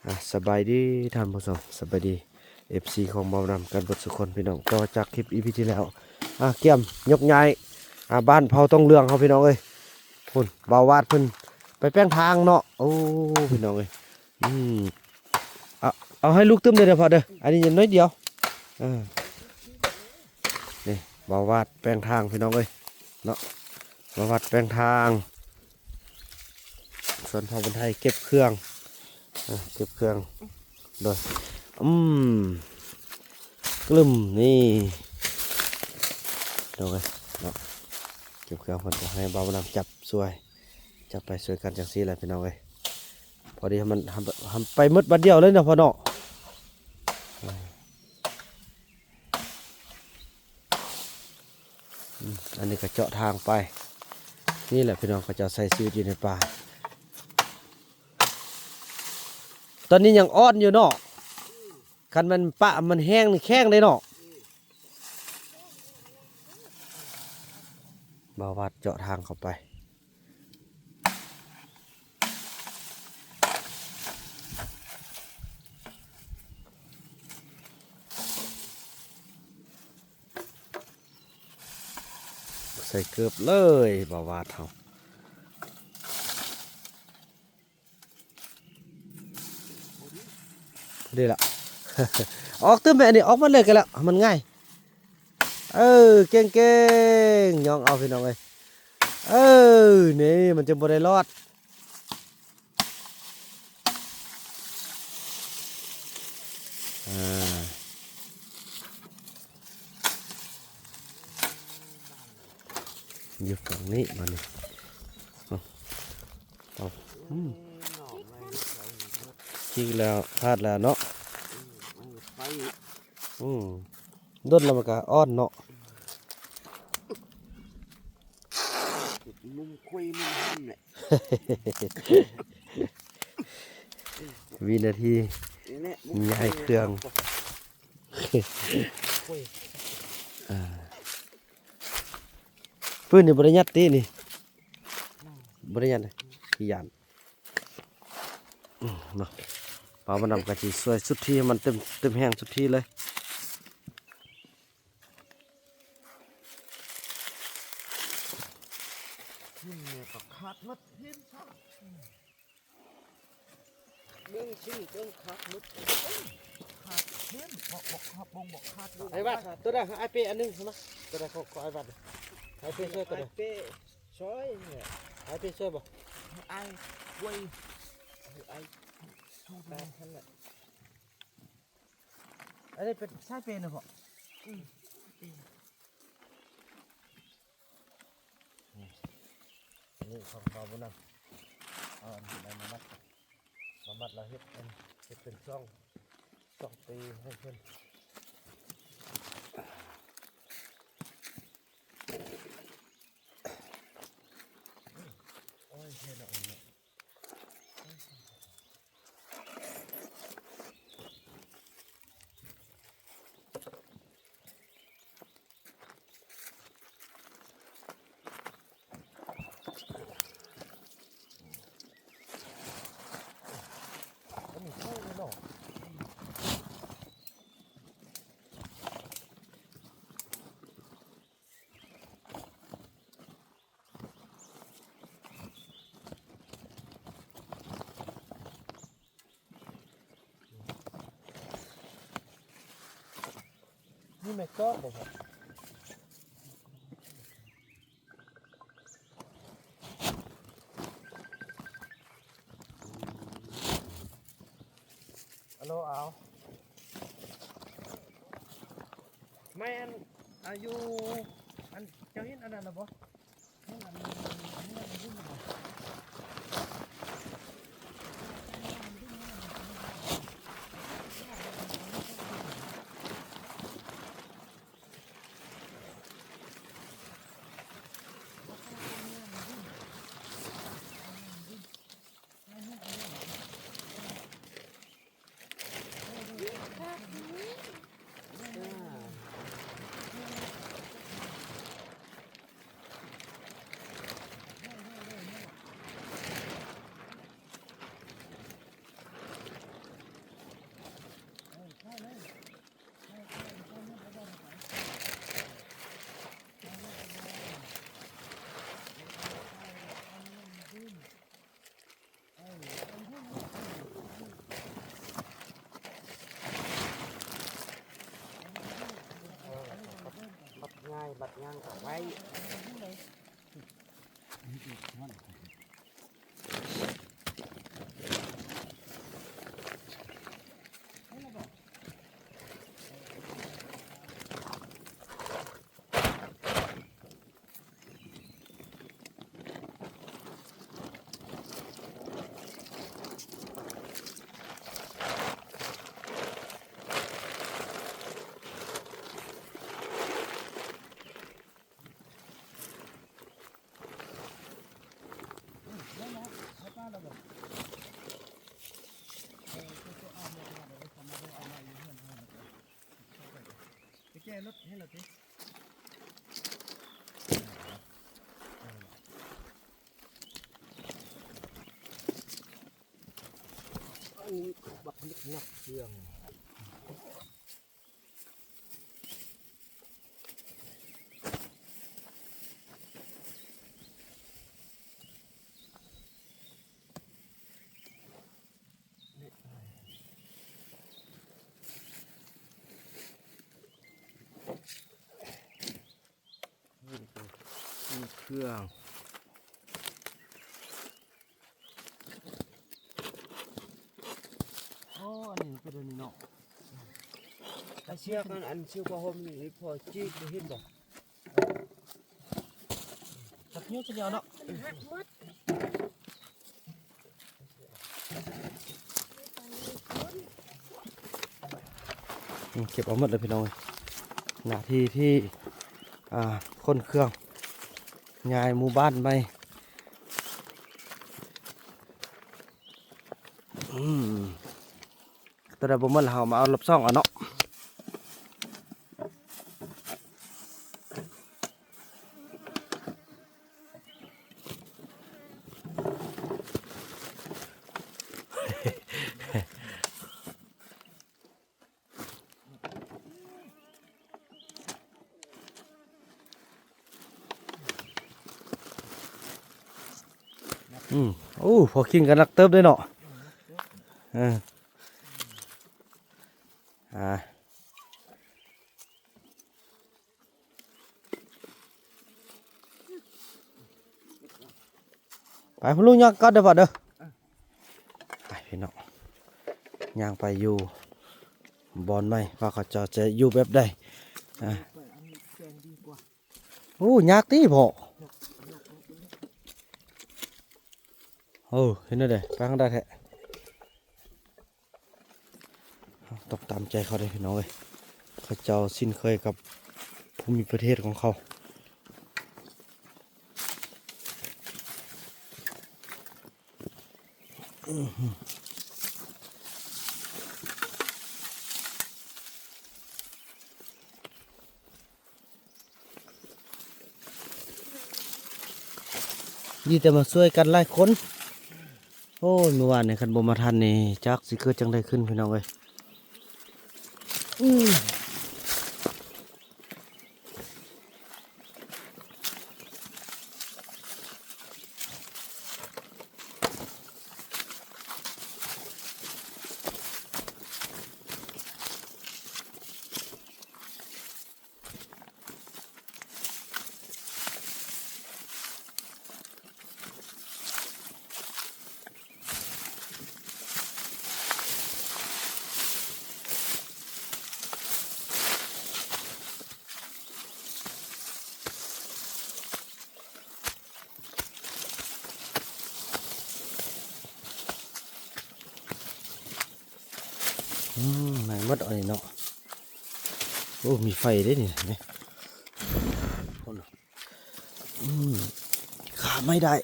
ອ່າ ສະບາຍດີທ່ານຜູ້ຊົມ ສະບາຍດີ ເອັຟຊີ ຂອງເບົານຳກັນເບິດສູ່ຄົນພີ່ນ້ອງ. ຕໍ່ຈາກຄລິບ ອີພີ ທີ່ແລ້ວ ອ່າ ກຽມຍົກຍ້າຍ ອ່າ ບ້ານເຜົ່າຕ້ອງເຫຼືອງເຮົາພີ່ນ້ອງເອີຍ. ພຸ້ນ ບ່າວວາດເພິ່ນໄປແປງທາງເນາະ. ໂອ້ ພີ່ນ້ອງເອີຍ ອືມ ເອົາ ເອົາໃຫ້ລູກຕື່ມເດີ ເດີພໍ່ເດີ ອັນນີ້ຍັງໜ້ອຍດຽວ. ເອີ ນີ້ ບ່າວວາດແປງທາງພີ່ນ້ອງເອີຍເນາະ. ບ່າວວາດແປງທາງ ສ່ວນພໍ່ບຸນໄທເກັບເຄື່ອງ ເອີ ເກັບເຄື່ອງ ໂດຍ ອືມ ກະລຶ້ມ ນີ້ ໂດຍເນາະ. ເກັບເຄື່ອງເພິ່ນກໍໃຫ້ບ່າວນຳຈັບຊ່ວຍ ຈັບໄປຊ່ວຍກັນຈັ່ງຊີ້ແຫຼະພີ່ນ້ອງເອີຍ. ພໍດີມັນ ມັນໄປໝົດບາດດຽວເລີຍເນາະພໍ່ເນາະ. ອືມ ອັນນີ້ກໍເຈາະທາງໄປ. ນີ້ແຫຼະພີ່ນ້ອງ ເຂົາເຈົ້າໃຊ້ຊີວິດຢູ່ໃນປ່າ. ຕອນນີ້ຍັງອ່ອນຢູ່ເນາະ ຄັນມັນປະມັນແຫ້ງນີ້ແຂງເດ້ເນາະ. ບ່າວວາດເຈາະທາງເຂົ້າໄປ. ໃສ່ເກີບເລີຍ ບ່າວວາດເຮົາ. ພໍດີລະ ອອກຕື່ມແມ່ ອັນນີ້ອອກໝົດເລີຍກໍແລ້ວ ໃຫ້ມັນງ່າຍ. ເອີ ເກັ່ງໆ ຍ່ອງເອົາພີ່ນ້ອງເອີຍ. ເອີ ນີ້ມັນຈຶ່ງບໍ່ໄດ້ລອດ. ອ່າ ຢູ່ຝັ່ງນີ້ບາດນີ້ ເອົາ ເອົາ ອືມ ຈິກແລ້ວ ຂາດແລ້ວເນາະ. ອືມ ດົນແລ້ວມັນກະອ່ອນເນາະ. ມຸມຄຸຍມຸມຫ້ຳແຫຼະ ວິນາທີ ນີ້ແຫຼະ ຍ້າຍເຄື່ອງ ອ່າ ປືນນີ້ບໍ່ໄດ້ຍັດຕິນີ້? ບໍ່ໄດ້ຍັດເດ້ ຂີ້ຢ້ານ. ອືມ ເນາະ ປາມານຳກະຊິຊ່ວຍສຸດທີ່ໃຫ້ມັນເຕັມ ເຕັມແຮງສຸດທີ່ເລີຍ. ນີ້ແມ່ກໍຂາດໝົດເຫັນຊະ ເບິ່ງຊິເບິ່ງຂາດໝົດ ຂາດເຫັນ ບໍ່ ບໍ່ຂາດ ບໍ່ ບໍ່ຂາດ ໄອ້ວ່າ ໂຕໃດ ໃຫ້ອ້າຍເປ້ອັນໜຶ່ງ ເອົາມາ ໂຕໃດ ຂໍ ຂໍອ້າຍວັດ ໃຫ້ເປ້ຊ່ວຍ ໂຕໃດ ອ້າຍເປ້ຊ່ວຍ ອ້າຍເປ້ຊ່ວຍບໍ່? ອ້າຍ ໂອ້ຍ ອ້າຍ ຫັ້ນແຫຼະ. ອັນນີ້ເປັນສາຍເປນະພໍ່? ອືມ ນີ້ຂອງເຮົາບໍ່ນຳ ເອົາອັນນີ້ມາມັດ ມາມັດແລ້ວເຮັດອັນ ເຮັດເປັນຊ່ອງ ຊ່ອງຕີໃຫ້ເພິ່ນ. ໂອ້ຍ ເຮັດເອົາອັນນີ້. ນີ້ແມ່ນຈອກບໍ່? ອາໂລ ເອົາ ແມ່ນ ອາ ຢູ່ ອັນ ເຈົ້າເຫັນອັນນັ້ນລະບໍ່? ເຫັນອັນ ເຫັນອັນນີ້ລະບໍ່? ບັດຍ່າງເຂົ້າໄວ້. ໄປແກ້ລົດໃຫ້ລະຕິ. ອັນນີ້ບັກນິກນັກເຄື່ອງ. ນີ້ເຄື່ອງ. ໂອ້ ອັນນີ້ເປັນອັນນີ້ເນາະ ກະເຊືອກ ອັນ ອັນເຊືອກຜ້າຫົ່ມນີ້ພໍຈີກໄດ້ ເຫັນບໍ່? ຕັດນິ້ວຊະແລ້ວເນາະ. ອືມ ເກັບເອົາໝົດເລີຍພີ່ນ້ອງເອີຍ. ໜ້າທີ່ທີ່ ອ່າ ຂົນເຄື່ອງຍ້າຍໝູ່ບ້ານໃໝ່. ອືມ ຕົວໃດບໍ່ໝົດ ເຮົາມາເອົາລອບສອງເອົາເນາະ. ອືມ ໂອ້ ພໍກິນກະໜັກເຕີບເດ້ເນາະ. ເອີ ອ່າ ໄປ ພໍ່ລຸງຍ່າງກັບເດີ ບາດເດີ. ໄປພີ່ນ້ອງ ຍ່າງໄປຢູ່ບ່ອນໃໝ່ ວ່າເຂົາເຈົ້າຈະຢູ່ແບບໃດ. ອ່າ ໂອ້ ຍາກຕິພໍ່. ໂອ້ ເຮັດແນວໃດ ໄປທາງໃດແທ້? ຕ້ອງຕາມໃຈເຂົາເດ້ພີ່ນ້ອງເອີຍ ເຂົາເຈົ້າຊິນເຄີຍກັບພູມິປະເທດຂອງເຂົາ. ດີແຕ່ມາຊ່ວຍກັນຫຼາຍຄົນ. ໂອ້ຍ ມື້ວານນີ້ຄັນບໍ່ມາທັນນີ້ ຈັກຊິເກີດຈັ່ງໃດຂຶ້ນພີ່ນ້ອງເອີຍ. ອືມ. ອືມ ໄໝ້ໝົດອັນນີ້ເນາະ. ໂອ້ ມີໄຟເດ້ນີ້ ນີ້ ພຸ້ນ ອືມ ຂ້າໄມ້ໄດ້.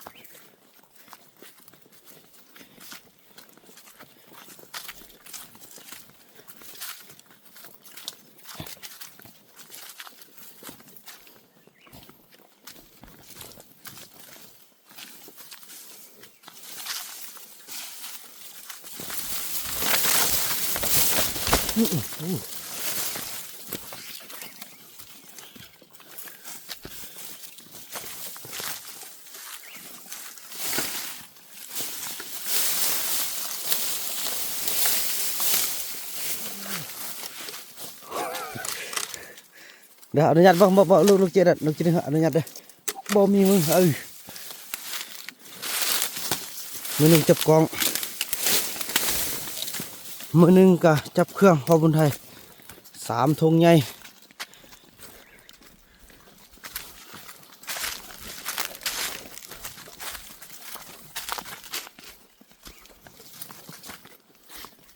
ອ ດຽວອະນຸຍາດເບິ່ງ ບໍ່ ບໍ່ ລູກ ລູກເຈດ ລູກເຈດ ອະນຸຍາດເດີ້ ບໍ່ມີມື ເອີ ມືໜຶ່ງຈັບກ້ອງ ມືໜຶ່ງກະຈັບເຄື່ອງ ພໍ່ບຸນໄທ ສາມຖົງໃຫຍ່.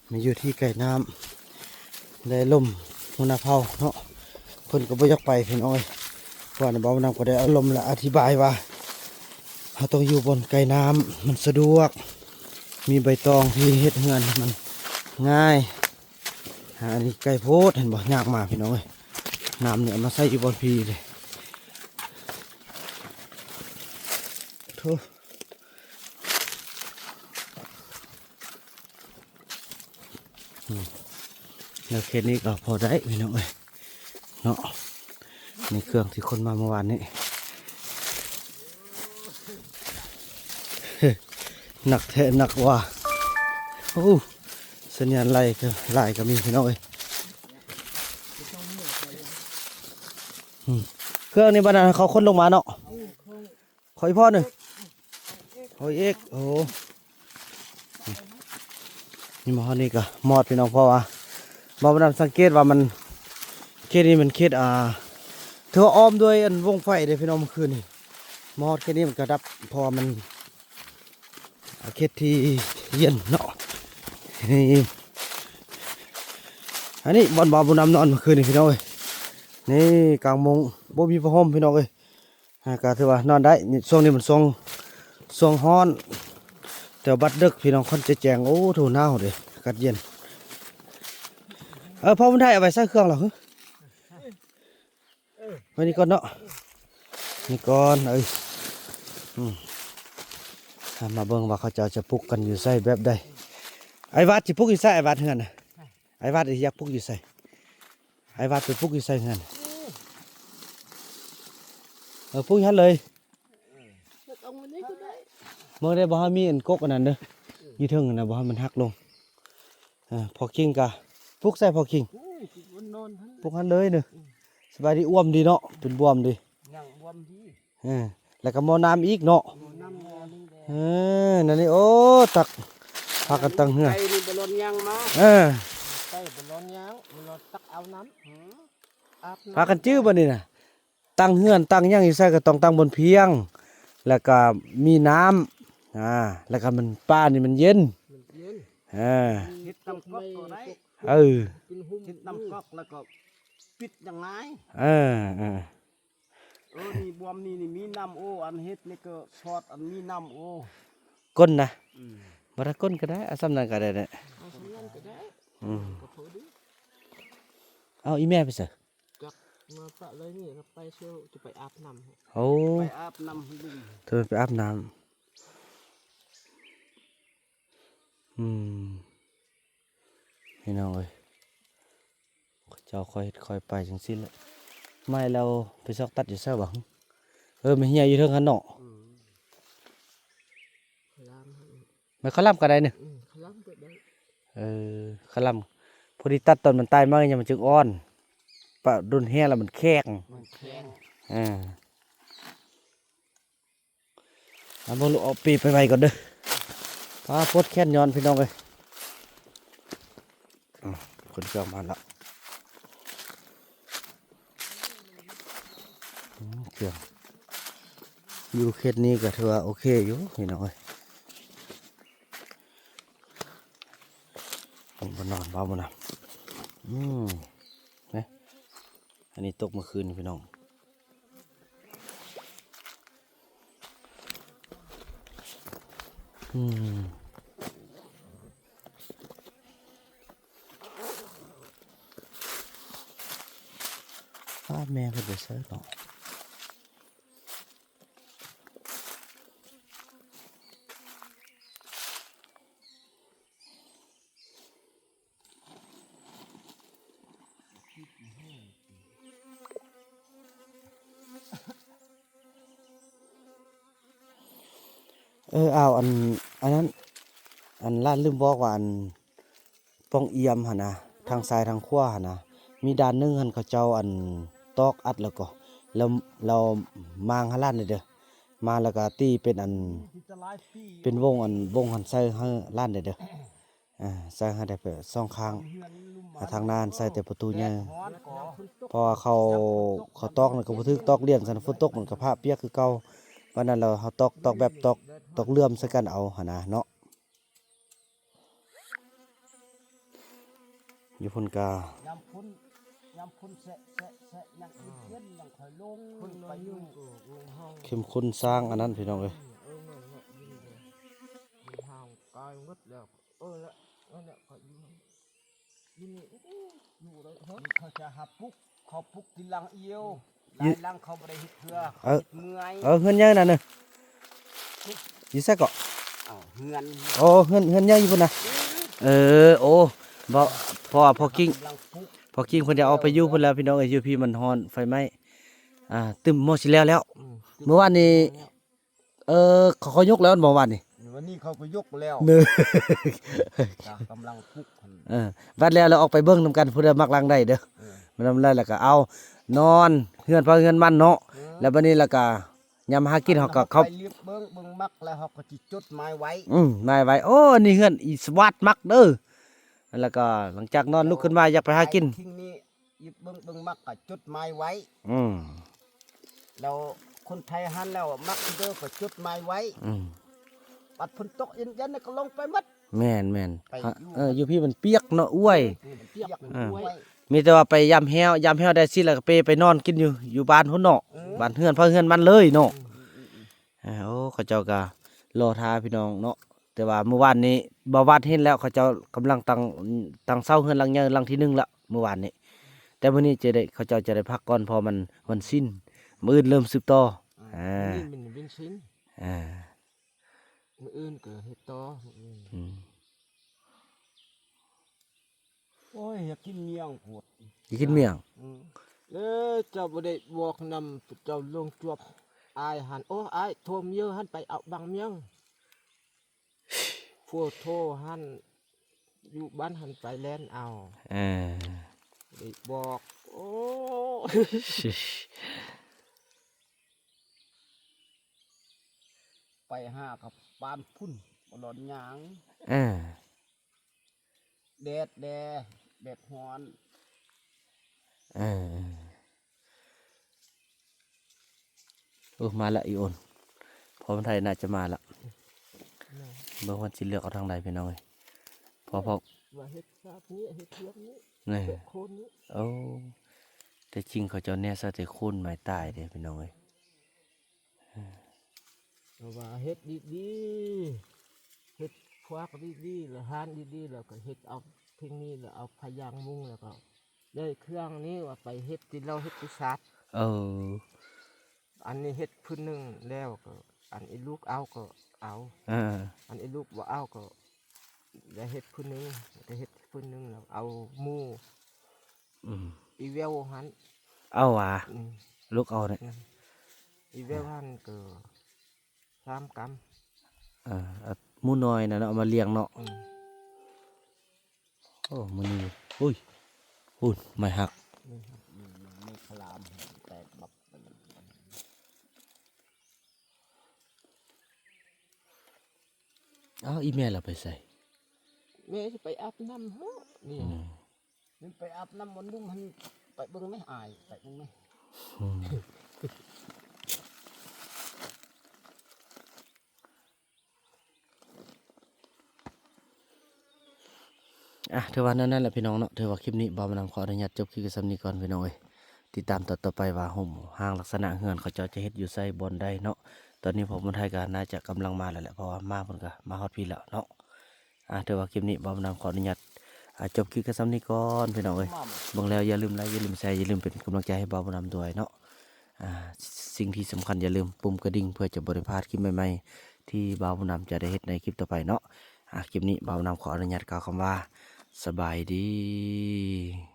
ມາຢູ່ທີ່ໃກ້ນ້ຳ ໄດ້ລົມຫົວໜ້າເຜົ່າເນາະ ເພິ່ນກໍບໍ່ຢາກໄປພີ່ນ້ອງເອີຍ ເພາະວ່າບ່າວນຳກໍໄດ້ອາລົມ ແລະ ອະທິບາຍວ່າ ເຮົາຕ້ອງຢູ່ບ່ອນໃກ້ນ້ຳ ມັນສະດວກ ມີໃບຕອງທີ່ເຮັດເຮືອນມັນງ່າຍ. ຫາອັນນີ້ໃກ້ໂພດ ເຫັນບໍ່ ຍາກມາພີ່ນ້ອງເອີຍ ນ້ຳນີ້ເອົາມາໃສ່ຢູ່ບ່ອນພີເດ້ ໂທ້. ອືມ ແນວເຂດນີ້ກໍພໍໄດ້ພີ່ນ້ອງເອີຍເນາະ ໃນເຄື່ອງທີ່ຂົນມາເມື່ອວານນີ້ ໜັກແທ້ໜັກວ່າ ໂອ້ ສັນຍານໄຫຼກໍຫຼາຍກໍມີພີ່ນ້ອງເອີຍ ອືມ ເຄື່ອງນີ້ບັດນັ້ນເຂົາຂົນລົງມາເນາະ. ຂໍອີກພໍໜຶ່ງ ຂໍອີກ ໂອ້ ນີ້ມາຮອດນີ້ກໍມອດພີ່ນ້ອງ ເພາະວ່າບ່າວນຳສັງເກດວ່າມັນ ເຂດນີ້ມັນເຂດ ອ່າ ຖືວ່າອ້ອມດ້ວຍອັນວົງໄຟເດ້ພີ່ນ້ອງ ມື້ຄືນນີ້ ມາຮອດເຂດນີ້ມັນກໍດັບ ເພາະວ່າມັນ ອ່າ ເຂດທີ່ເຢັນເນາະ ນີ້ ອັນນີ້ບ່ອນບ່າວນຳນອນມື້ຄືນນີ້ພີ່ນ້ອງເອີຍ ນີ້ກາງມຸ້ງ ບໍ່ມີຜ້າຫົ່ມພີ່ນ້ອງເອີຍ. ອ່າ ກໍຖືວ່ານອນໄດ້ ນີ້ ຊ່ວງນີ້ມັນຊ່ວງ ຊ່ວງຮ້ອນ ແຕ່ບັດເດິກພີ່ນ້ອງ ຄ່ອນຈະແຈ້ງ ໂອ້ ໂທ້ ໜາວເດ້ ອາກາດເຢັນ ເອີ ພໍ່ບຸນໄທ ເອົາໄປໃສ່ເຄື່ອງແລ້ວ ຫື ໄວ້ນີ້ກ່ອນເນາະ ນີ້ກ່ອນ ເອີ ອືມ ອ່າ ມາເບິ່ງວ່າເຂົາເຈົ້າຈະປຸກກັນຢູ່ໃສແບບໃດ ອ້າຍວັດ ຊິປຸກຢູ່ໃສ ອ້າຍວັດ ເຮືອນນະ ອ້າຍວັດ ຢາກປຸກຢູ່ໃສ? ອ້າຍວັດໄປປຸກຢູ່ໃສເຮືອນ? ເອີ ປຸກຢູ່ຫັ້ນເລີຍ ເບິ່ງໄດ້ບໍ່ ເຮົາມີອັນກົກອັນນັ້ນເດີ ຢູ່ເທິງຫັ້ນນະ ບໍ່ໃຫ້ມັນຫັກລົງ. ເອີ ພໍ່ຄິງກະປຸກໃສ່ພໍ່ຄິງ ປຸກຫັ້ນເລີຍເດີ. ສະບາຍດີ ອ້ວມດີເນາະ ເປັນບວມດີ ຍັງບວມດີ. ເອີ ແລ້ວກໍໝໍ້ນ້ຳອີກເນາະ ໝໍ້ນ້ຳ ເອີ ນັ້ນນີ້ ໂອ້ ຕັກ ພາກັນຕັ້ງເຮືອນ ໄກ່ນີ້ບໍ່ລອນຍ່າງມາ ເອີ ໄກ່ບໍ່ລອນຍ່າງ ບໍ່ລອນຕັກເອົານ້ຳ ອາບນ້ຳ ພາກັນຈື່ບັດນີ້ນະ ຕັ້ງເຮືອນຕັ້ງຫຍັງຢູ່ໃສກໍຕ້ອງຕັ້ງບ່ອນພຽງ ແລ້ວກໍມີນ້ຳ ອ່າ ແລ້ວກໍມັນ ປ່ານີ້ມັນເຢັນ ມັນເຢັນ ເອີ ເຮັດຕຳກອກກໍໄດ້ ເອີ ເປັນຫຸ້ມ ເຮັດຕຳກອກແລ້ວກໍປິດຢ່າງງ່າຍ ເອີ ເອີ. ເອີ ນີ້ບວມນີ້ ນີ້ມີນ້ຳໂອ ອັນເຮັດນີ້ກໍຊອດ ອັນມີນ້ຳໂອ ກົ້ນນະ ອືມ ບໍ່ໄດ້ກົ້ນກໍໄດ້ ເອົາສ່ຳນັ້ນກໍໄດ້ແຫຼະ ເອົາສ່ຳນັ້ນກໍໄດ້ ອືມ ກໍພໍດີ. ເອົາ ອີແມ່ໄປໃສ? ຈັກມາປະໄວ້ນີ້ ແລ້ວໄປເຊວ ຈະໄປອາບນ້ຳ ໂອ້ ໄປອາບນ້ຳໃຫ້ລຸງ ເທີໄປອາບນ້ຳ ອືມ ພີ່ນ້ອງເອີຍ ເຂົາເຈົ້າຄ່ອຍເຮັດຄ່ອຍໄປຈັ່ງຊີ້ແຫຼະ. ໄມ້ລາວໄປຊອກຕັດຢູ່ໃສຫວາ? ເອີ ມັນເຫ່ຍຢູ່ເທິງຫັ້ນເນາະ ອືມ ຂະລາມ ໄມ້ຂະລາມກໍໄດ້ນີ້ ອືມ ຂະລາມກໍໄດ້ ເອີ ຂະລາມ ພໍດີຕັດຕອນມັນຕາຍມາ ຍັງມັນຈຶ່ງອ່ອນ ປະດົນແຮງແລ້ວມັນແຂງ ມັນແຂງ ເອີ. ເອົາເບິ່ງລູກ ເອົາປີໄປໄວ້ກ່ອນເດີ ປາ ປົດແຂນຍ້ອນ ພີ່ນ້ອງເອີຍ ອືມ ຄົນເຄື່ອງມາແລ້ວ ອືມ ເຄື່ອງ ຢູ່ເຂດນີ້ກໍຖືວ່າໂອເຄຢູ່ ພີ່ນ້ອງເອີຍ ບໍ່ນອນ ເວົ້າບໍ່ນອນ ອືມ ນະ ອັນນີ້ຕົກເມື່ອຄືນ ພີ່ນ້ອງ ອືມ ອ້າ ແມ່ເພິ່ນໄປໃສເນາະ? ເອີ ອ້າວ ອັນ ອັນນັ້ນ ອັນ ຫຼານລືມບອກວ່າ ອັນ ປ່ອງອຽມຫັ້ນນະ ທາງຊ້າຍທາງຂວາຫັ້ນນະ ມີດ້ານໜຶ່ງຫັ້ນ ເຂົາເຈົ້າ ອັນ ຕອກອັດແລ້ວກໍ ແລ້ວ ແລ້ວມາງໃຫ້ຫຼານແດ່ເດີ ມາງແລ້ວກໍຕີເປັນ ອັນ ເປັນວົງ ອັນ ວົງຫັ້ນໃສ່ໃຫ້ຫຼານແດ່ເດີ. ອ່າ ໃສ່ໃຫ້ໄດ້ໄປສອງຂ້າງ ອ່າ ທາງໜ້າໃສ່ແຕ່ປະຕູໃຫຍ່ ເພາະວ່າເຂົາ ເຂົາຕອກນັ້ນກໍບໍ່ຖືກຕອກຫຼຽນຊັ້ນ ຝົນຕົກມັນກໍພະປຽກຄືເກົ່າ. ປານນັ້ນແລ້ວເຮົາຕອກ ຕອກແບບຕອກ ຕອກເຫຼື້ອມໃສ່ກັນເອົາຫັ້ນນະເນາະ. ຢູ່ພຸ້ນກະ ຍາມຝົນ ຍາມຝົນແຊະ ແຊະ ແຊະ ຍັງເຢັນໆ ຍັງຄ່ອຍລົງໄປຢູ່ ເຂັມຂຸນສ້າງອັນນັ້ນ ພີ່ນ້ອງເອີຍ. ເອີ ແມ່ນແຫຼະ ຢູ່ນີ້ເດ້ ມັນຫ່າງກາຍໝົດແລ້ວ. ເອີ ແລ້ວ ນັ້ນແຫຼະ ຂ້ອຍຢູ່ ຢູ່ນີ້ ໂອ້ໂຫ ຢູ່ໄດ້ ເຮີ້ຍ ເຂົາຈະຫາປຸກ ເຂົາປຸກທີຫຼັງອີກ ຫຼາຍຫຼັງເຂົາບໍ່ໄດ້ເຮັດເທື່ອ ເອີ ເຮັດເມື່ອຍ. ເອີ ເຮືອນໃຫຍ່ນັ້ນນະ ຢູ່ໃສເກາະ? ເອົາ ເຮືອນ ໂອ້ ເຮືອນ ເຮືອນໃຫຍ່ຢູ່ພຸ້ນນະ. ເອີ ໂອ້ ບໍ່ ເພາະວ່າພໍ່ກິ່ງ ກຳລັງປຸກ ພໍ່ກິ່ງເພິ່ນຈະອອກໄປຢູ່ພຸ້ນແລ້ວ ພີ່ນ້ອງເອີຍ. ຢູ່ພີ້ມັນຮ້ອນ ໄຟໄໝ້ ອ່າ ຕຶ້ມໝໍຊິແລ້ວແລ້ວ. ອືມ ມື້ວານນີ້ ແລ້ວ ເອີ ເຂົາ ເຂົາຍົກແລ້ວແມ່ນບໍ່ວານນີ້? ວັນນີ້ເຂົາກໍຍົກແລ້ວ ເນີ ກະກຳລັງປຸກຫັ້ນ. ເອີ ບັດແລ້ວ ແລ້ວອອກໄປເບິ່ງນຳກັນ ຜູ້ໃດມັກຫຼັງໃດເດີ. ເອີ ມັນນຳໄດ້ ແລ້ວກໍເອົານອນເຮືອນໃຜເຮືອນມັນເນາະ. ເອີ ແລ້ວບັດນີ້ ແລ້ວກໍຍາມຫາກິນເຮົາກໍເຂົ້າ ໄປເລີບເບິ່ງ ເບິ່ງມັກແລ້ວເຮົາກໍຊິຈົດໝາຍໄວ້. ອືມ ໝາຍໄວ້ ໂອ້ ອັນນີ້ເຮືອນອີສະຫວາດມັກເດີ. ແລ້ວກໍຫຼັງຈາກນອນລຸກຂຶ້ນມາຢາກໄປຫາກິນ ໄປທິງນີ້ ອີກເບິ່ງ ເບິ່ງມັກກໍຈົດໝາຍໄວ້. ອືມ ແລ້ວຄົນໄທຫັ້ນແລ້ວມັກເດີກໍຈົດໝາຍໄວ້. ອືມ ບັດຝົນຕົກເຢັນໆ ກໍລົງໄປໝົດ. ແມ່ນໆ ໄປຢູ່ ເອີ ຢູ່ພີ້ມັນປຽກເນາະ ອວຍ ເອີ ມັນປຽກ ມັນອວຍ. ມີແຕ່ວ່າໄປຢາມແຮ້ວ ຢາມແຮ້ວໄດ້ຊິ ແລ້ວກໍເປໄປນອນກິນຢູ່ ຢູ່ບ້ານພຸ້ນເນາະ. ເອີ ບ້ານເຮືອນໃຜເຮືອນມັນເລີຍເນາະ. ອືມໆໆ ເອີ ໂອ້ ເຂົາເຈົ້າກໍລໍຖ້າ ພີ່ນ້ອງເນາະ. ແຕ່ວ່າມື້ວານນີ້ບ່າວວັດເຫັນແລ້ວ ເຂົາເຈົ້າກຳລັງຕັ້ງ ຕັ້ງເສົາເຮືອນຫຼັງໃຫຍ່ຫຼັງທີໜຶ່ງແລ້ວມື້ວານນີ້. ແຕ່ມື້ນີ້ຈະໄດ້ ເຂົາເຈົ້າຈະໄດ້ພັກກ່ອນ ເພາະມັນວັນສິນ ມື້ອື່ນເລີ່ມສືບຕໍ່. ອືມ ອ່າ ມື້ນີ້ມັນວັນສິນ ອ່າ ມື້ອື່ນກໍເຮັດຕໍ່ ມື້ອື່ນ. ອືມ ໂອ້ຍ ຢາກກິນໝ້ຽງໂພດ ຢາກກິນໝ້ຽງ. ອືມ ເອີ ເຈົ້າບໍ່ໄດ້ບອກນຳເຈົ້າ ລົງຈວບອ້າຍຫັ້ນ ໂອ້ ອ້າຍໂທມເຢີຫັ້ນ ໄປເອົາບັງໝ້ຽງ. ຜູ້ໂທຫັ້ນ ຢູ່ບ້ານຫັ້ນໄປແລ່ນເອົາ. ເອີ ໄດ້ບອກ ໂອ້ ໄປຫາກັບປານພຸ້ນ ບໍ່ລອນຍ່າງ. ເອີ ແດດແດ່ ແດດຮ້ອນ. ເອີ ໂອ້ ມາລະອີໂອນ ພໍ່ມັນໄທໜ້າຈະມາລະ. ແມ່ນ ເບິ່ງວ່າຊິເລືອກເອົາທາງໃດ ພີ່ນ້ອງເອີຍ. ເພາະ ເພາະ ວ່າເຮັດຊາດນີ້ ເຮັດເຮືອນນີ້ ນີ້ ເຮັດໂຄນນີ້. ໂອ້ ແຕ່ຈິງເຂົາເຈົ້າແນໃສ່ແຕ່ໂຄນໄມ້ຕາຍເດ້ ພີ່ນ້ອງເອີຍ. ເອີ ເພາະວ່າເຮັດດີໆ ເຮັດຄວາກດີໆ ແລ້ວຮ້ານດີໆ ແລ້ວກໍເຮັດເອົາເທິງນີ້ ແລ້ວເອົາຜ້າຢາງມຸງ ແລ້ວກໍ ໄດ້ເຄື່ອງນີ້ວ່າໄປເຮັດທີ່ລາວເຮັດທີ່ຊາດ. ເອີ ອັນນີ້ເຮັດພື້ນໜຶ່ງແລ້ວກໍ ອັນອີລູກເອົາກໍເອົາ. ເອີ ອັນອີລູກບໍ່ເອົາກໍໄດ້ເຮັດພື້ນໜຶ່ງ ໄດ້ເຮັດພື້ນໜຶ່ງແລ້ວເອົາໝູ່. ອືມ ອີແວວຫັ້ນເອົາຫວາ? ອືມ ລູກເອົານີ້. ອືມ ອີແວວຫັ້ນກໍສາມກຳ. ເອີ ເອົາໝູ່ນ້ອຍນະເນາະ ເອົາມາລ້ຽງເນາະ. ອືມ ໂອ້ ມື້ນີ້ ອຸ້ຍ ພຸ້ນ ໄມ້ຫັກ. ໄມ້ຫັກ ໄມ້ຂະຫຼາມແຕກບັກ. ອ້າວ ອີແມ່ລາວໄປໃສ? ແມ່ຊິໄປອາບນ້ຳເຮີ້ນີ້. ອືມ ມັນໄປອາບນ້ຳມັນນຸ່ມຫັ້ນ ໄປເບິ່ງແມ ອ້າຍ ໄປເບິ່ງແມ. ອືມ ອ່ະ ຖືວ່າແນວນັ້ນແຫຼະພີ່ນ້ອງເນາະ. ຖືວ່າຄລິບນີ້ບ່າວບຸນນຳຂໍອະນຸຍາດຈົບຄລິບໄວ້ສ່ຳນີ້ກ່ອນພີ່ນ້ອງເອີຍ. ຕິດຕາມຕອນຕໍ່ໄປວ່າໂຮມຮ່າງລັກສະນະເຮືອນເຂົາເຈົ້າຈະເຮັດຢູ່ໃສບ່ອນໃດເນາະ. ຕອນນີ້ພໍ່ບຸນໄທກໍໜ້າຈະກຳລັງມາແລ້ວແຫຼະ ເພາະວ່າມາເພິ່ນກໍມາຮອດພີ້ແລ້ວເນາະ. ອ່າ ຖືວ່າຄລິບນີ້ບ່າວບຸນນຳຂໍອະນຸຍາດ ອ່າ ຈົບຄລິບກັນສ່ຳນີ້ກ່ອນພີ່ນ້ອງເອີຍ. ເບິ່ງແລ້ວຢ່າລືມໄລຄ໌ ຢ່າລືມແຊ ຢ່າລືມເປັນກຳລັງໃຈໃຫ້ບ່າວບຸນນຳດ້ວຍເນາະ. ອ່າ ສິ່ງທີ່ສຳຄັນຢ່າລືມປຸ່ມກະດິ່ງ ເພື່ອຈະບໍ່ໄດ້ພາດຄລິບໃໝ່ໆ ທີ່ບ່າວບຸນນຳຈະໄດ້ເຮັດໃນຄລິບຕໍ່ໄປເນາະ. ອ່າ ຄລິບນີ້ບ່າວບຸນນຳຂໍອະນຸຍາດກ່າວຄຳວ່າ ສະບາຍດີ.